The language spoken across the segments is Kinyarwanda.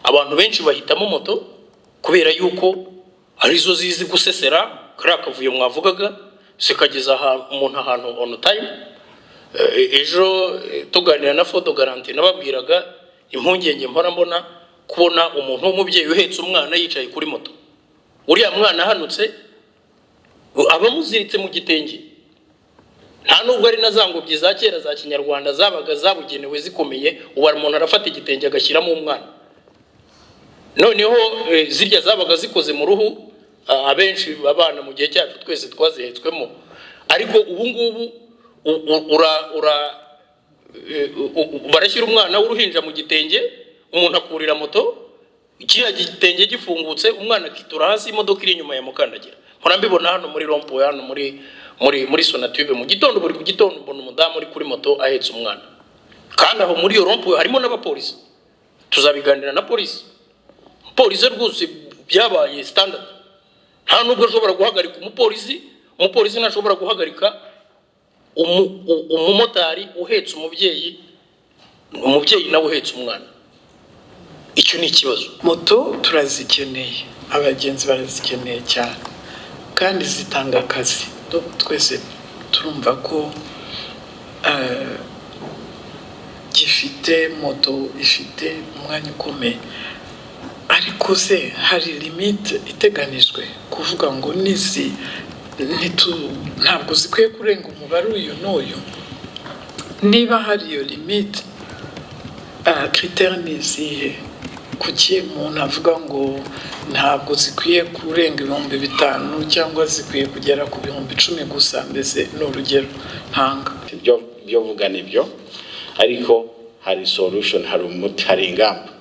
Abantu benshi bahitamo moto kubera yuko arizo zizi gusesera kariya kavuyo mwavugaga, zikageza umuntu ahantu on time. Ejo tuganira na Fonds de Garantie, nababwiraga impungenge mpora mbona kubona umuntu w'umubyeyi uhetse umwana yicaye kuri moto. Uriya mwana ahanutse aba amuziritse mu gitenge. Nta nubwo ari na za ngobyi za kera za kinyarwanda zabaga zabugenewe zikomeye. Ubu umuntu arafata igitenge agashyiramo umwana. Noneho zirya zabaga zikoze mu ruhu, abenshi abana mu gihe cyacu twese twazihetswemo. Ariko ubu ngubu barashyira umwana w'uruhinja mu gitenge, umuntu akurira moto, kiriya gitenge gifungutse, umwana akitura hasi, imodoka iri inyuma yamukandagira. Mpora mbibona hano muri rond-point, hano muri Sonatube mu gitondo. Buri gitondo mbona umudamu uri kuri moto ahetse umwana, kandi aho muri iyo rond-point harimo n'abapolisi. Tuzabiganira na polisi. Polisi rwose byabaye standard. Nta nubwo ashobora guhagarika umupolisi, umupolisi ntashobora guhagarika umumotari uhetse umubyeyi, umubyeyi nawe uhetse umwana. Icyo ni ikibazo. Moto turazikeneye, abagenzi barazikeneye cyane, kandi zitanga akazi. Twese turumva ko gifite moto ifite umwanya ukomeye. Ariko se hari limite iteganijwe kuvuga ngo nizi ntabwo zikwiye kurenga umubare uyu n'uyu? Niba hari iyo limite, critères ni izihe? Kuki umuntu avuga ngo ntabwo zikwiye kurenga 5000 cyangwa zikwiye kugera ku 10,000 gusa? Mbese ni urugero ntanga. Ibyo vuga nibyo, ariko hari solution, hari umuti, hari ingamba: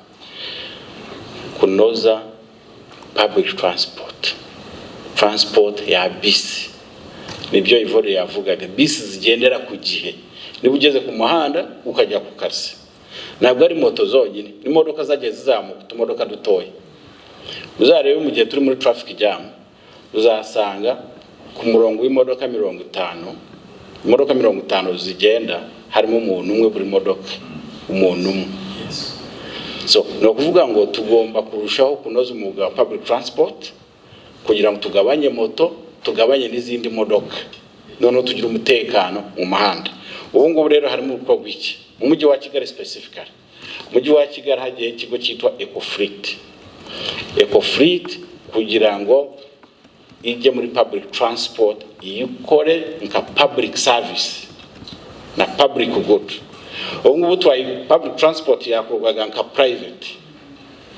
kunoza public transport, transport ya bisi. Nibyo Ivore yavugaga, bisi zigendera ku gihe. Niba ugeze ku muhanda ukajya ku kazi, ntabwo ari moto zonyine, n'imodoka zagiye zizamuka, utumodoka dutoya. Uzarebe mu gihe turi muri traffic jam, uzasanga ku murongo w'imodoka 50, imodoka 50 zigenda, harimo umuntu umwe buri modoka, umuntu umwe. So ni ukuvuga ngo tugomba kurushaho kunoza umwuga wa public transport kugira ngo tugabanye moto, tugabanye n'izindi modoka, noneho tugire umutekano mu muhanda. Ubu ngubu rero harimo gukorwa iki mu Mujyi wa Kigali? Specifically mu Mujyi wa Kigali hagiye ikigo cyitwa Ecofleet. Ecofleet kugira ngo ijye muri public transport, iyikore nka public service na public good. Ubu ngubu twaye public transport yakorwaga nka private,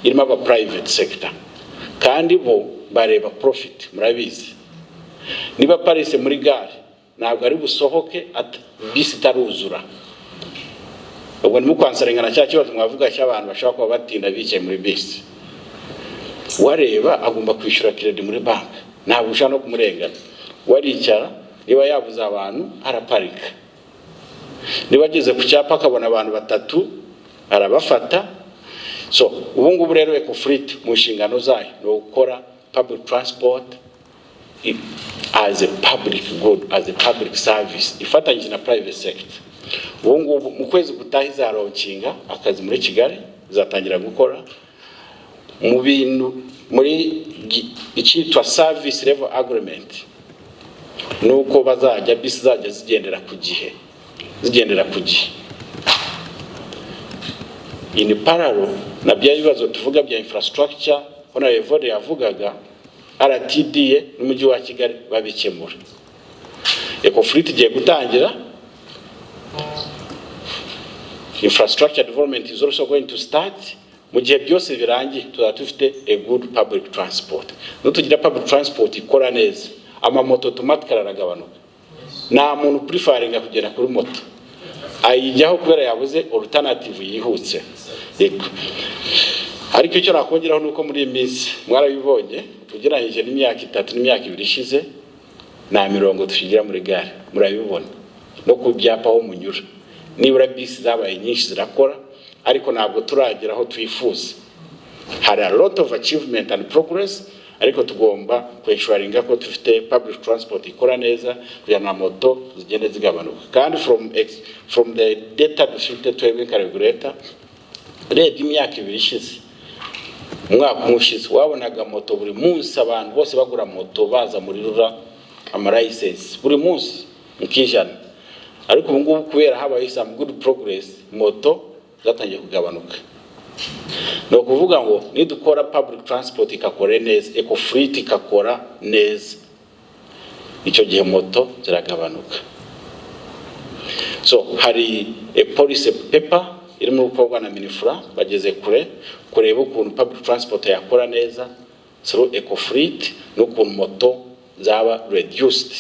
irimo aba private sector, kandi bo bareba profit. Murabizi, niba aparitse muri gare ntabwo ari busohoke bisi itaruzura. Ubwo ndimo kwansweringana cya kibazo mwavuga cy'abantu bashobora kuba batinda bicaye muri bisi. Wareba agomba kwishyura crédit muri banki, ntabwo ushobora no kumurengana. Waricara, niba yabuze abantu araparika, niba ageze ku cyapa akabona abantu batatu arabafata. So ubu ngubu rero Ecofleet mu nshingano zayo ni ugukora public transport as a public good, as a public service, ifatanyije na private sector. Ubu ngubu mu kwezi gutaha izalaunchinga akazi muri Kigali, izatangira gukora mu bintu muri icyitwa service level agreement, nuko bazajya bisi zajya zigendera ku gihe, zigendera ku gihe. In parallel na bya bibazo tuvuga bya infrastructure Honorable yavugaga, RTDA n'Umujyi wa Kigali babikemura. Ecofleet igiye gutangira, infrastructure development is also going to start. Mu gihe byose birangiye tuzaba dufite a good public transport. Nutugira public transport ikora neza, amamoto automatically aragabanuka. Nta muntu preferringa kugera kuri moto, ayijyaho kubera yabuze alternative yihuse. Yego. Ariko icyo nakongeraho ni uko muri iyi minsi mwarabibonye, ugereranyije n'imyaka 3 n'imyaka 2 ishize, nta mirongo tukigira muri gare. Murabibona no ku byapa aho munyura. Nibura bisi zabaye nyinshi zirakora, ariko ntabwo turagera aho twifuza. Hari a lot of achievement and progress, ariko tugomba kwensuringa ko dufite public transport ikora neza kugira ngo moto zigende zigabanuka. Kandi from the data dufite twebwe nka regulator, urebye imyaka 2 ishize Umwaka umwe ushize wabonaga moto buri munsi, abantu bose bagura moto, baza muri RURA, amalicense buri munsi nk'ijana. Ariko ubu ngubu, kubera habaye some good progress, moto zatangiye kugabanuka. Ni ukuvuga ngo nidukora public transport ikakora neza, Ecofleet ikakora neza, icyo gihe moto ziragabanuka. So hari a policy paper irimo gukorwa na MININFRA, bageze kure kureba ukuntu public transport yakora neza through Ecofleet n'ukuntu moto zaba reduced.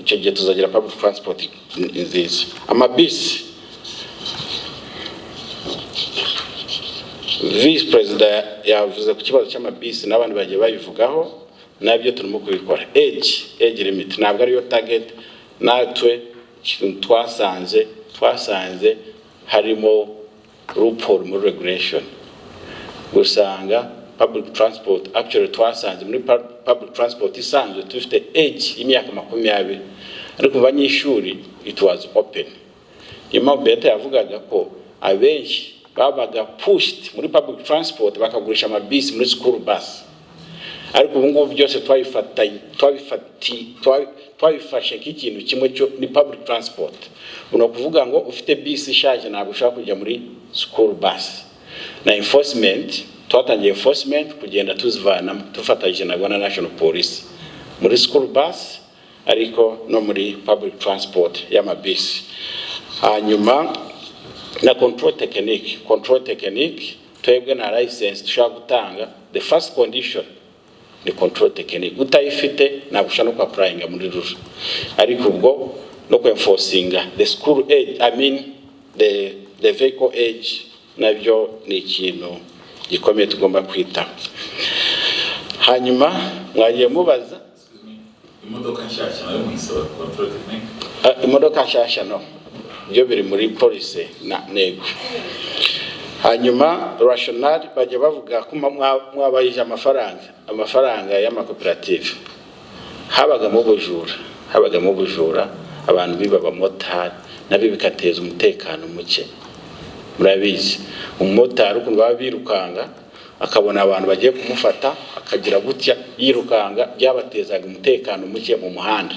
Icyo gihe tuzagira public transport nziza. Amabisi, Visi Perezida yavuze ku kibazo cy'amabisi, n'abandi bagiye babivugaho, nabyo turimo kubikora. Age limit ntabwo ariyo target. Natwe ikintu twasanze harimo loophole muri regulation, usanga public transport, actually twasanze muri public transport isanzwe dufite age y'imyaka 20, ariko mu banyeshuri it was open. Niyo mpamvu Beata yavugaga ko abenshi babaga pushed muri public transport, bakagurisha amabisi muri school bus. Ariko ubu ngubu byose twabifashe nk'ikintu kimwe cyo ni public transport. Ni ukuvuga ngo ufite bisi ishaje ntabwo ushobora kujya muri school bus. Na enforcement, twatangiye enforcement kugenda tuzivanamo dufatanyije na Rwanda National Police muri school bus, ariko no muri public transport y'amabisi. Hanyuma na control technique. Control technique, twebwe na license dushobora gutanga, the first condition ni control technique. Utayifite ntabwo ushobora no kuapplyinga muri RURA. Ariko ubwo no kwenforcinga the school age, I mean the vehicle age, nabyo ni ikintu gikomeye tugomba kwitaho. Hanyuma mwagiye mubaza. Imodoka nshyashya nayo muyisaba control technique? Ah, imodoka nshyashya no, byo biri muri policy na nego. Hanyuma rationale, bajya bavuga ko mwabayije amafaranga y'amakoperative. Habagamo ubujura, habagamo ubujura, abantu biba abamotari, nabyo bigateza umutekano muke. Murabizi, umumotari ukuntu baba birukanga, akabona abantu bagiye kumufata akagira gutya yirukanga, byabatezaga umutekano muke mu muhanda.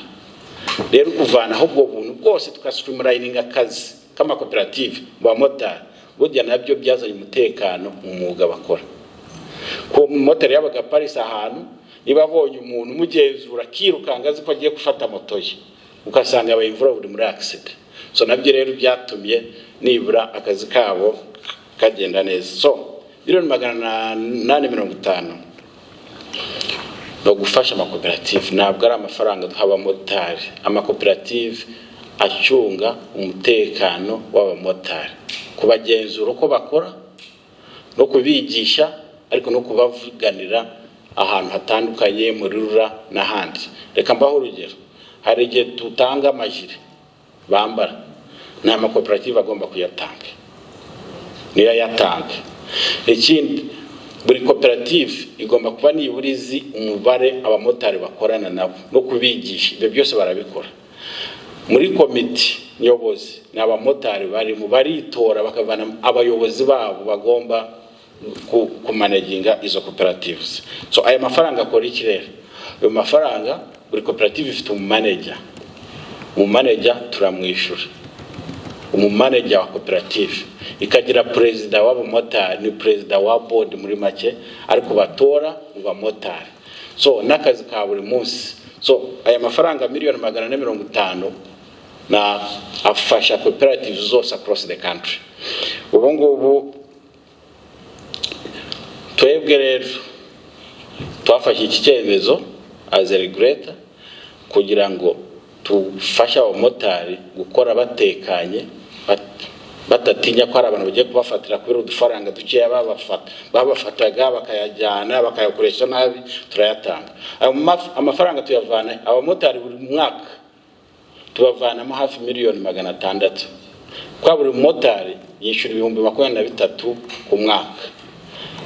Rero kuvanaho ubwo buntu bwose, tukastreamlininga akazi k'amakoperative mu bamotari, burya nabyo byazanye umutekano mu mwuga bakora. Ko umumotari yabaga aparise ahantu, niba abonye umuntu umugenzura akirukanga azi ko agiye gufata moto ye, ugasanga yabaye imvura buri muri accident. So nabyo rero byatumye nibura akazi kabo kagenda neza. So 850 miliyoni ni ugufasha amakoperative, ntabwo ari amafaranga duha abamotari. Amakoperative acunga umutekano w'abamotari, kubagenzura uko bakora no kubigisha, ariko no kubavuganira ahantu hatandukanye muri RURA n'ahandi. Reka mbaho urugero: hari igihe dutanga amajire bambara, ni amakoperative agomba kuyatanga, niyo ayatanga. Ikindi, buri koperative igomba kuba nibura izi umubare abamotari bakorana nabo no kubigisha. Ibyo byose barabikora. Muri komite nyobozi ni abamotari barimo, baritora bakavana abayobozi babo bagomba kumanaginga izo cooperatives. So aya mafaranga akora iki rero? Ayo mafaranga, buri koperative ifite umumanager. Umumanager turamwishyura, umumanager wa koperative. Ikagira perezida w'abamotari, ni perezida wa board muri make, ariko batora mu bamotari. So n'akazi ka buri munsi. So aya mafaranga 450 miliyoni na afasha koperative zose across the country. Ubu ngubu twebwe rero twafashe iki cyemezo as a regulator kugira ngo tufashe abamotari gukora batekanye, badatinya ko hari abantu bagiye kubafatira kubera udufaranga dukeya babafataga bakayajyana bakayakoresha nabi. Turayatanga. Ayo amafaranga tuyavana abamotari, buri mwaka tubavanamo hafi 600 miliyoni, kwa buri mumotari yishyura 23,000 ku mwaka.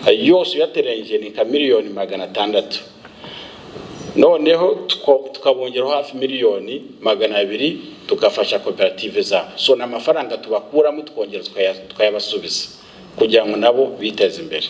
Ayo yose uyateranyije ni nka 600 miliyoni. Noneho tukabongeraho hafi 200 miliyoni, tugafasha koperative zabo. So ni amafaranga tubakuramo, tukongera tukayabasubiza kugira ngo nabo biteze imbere.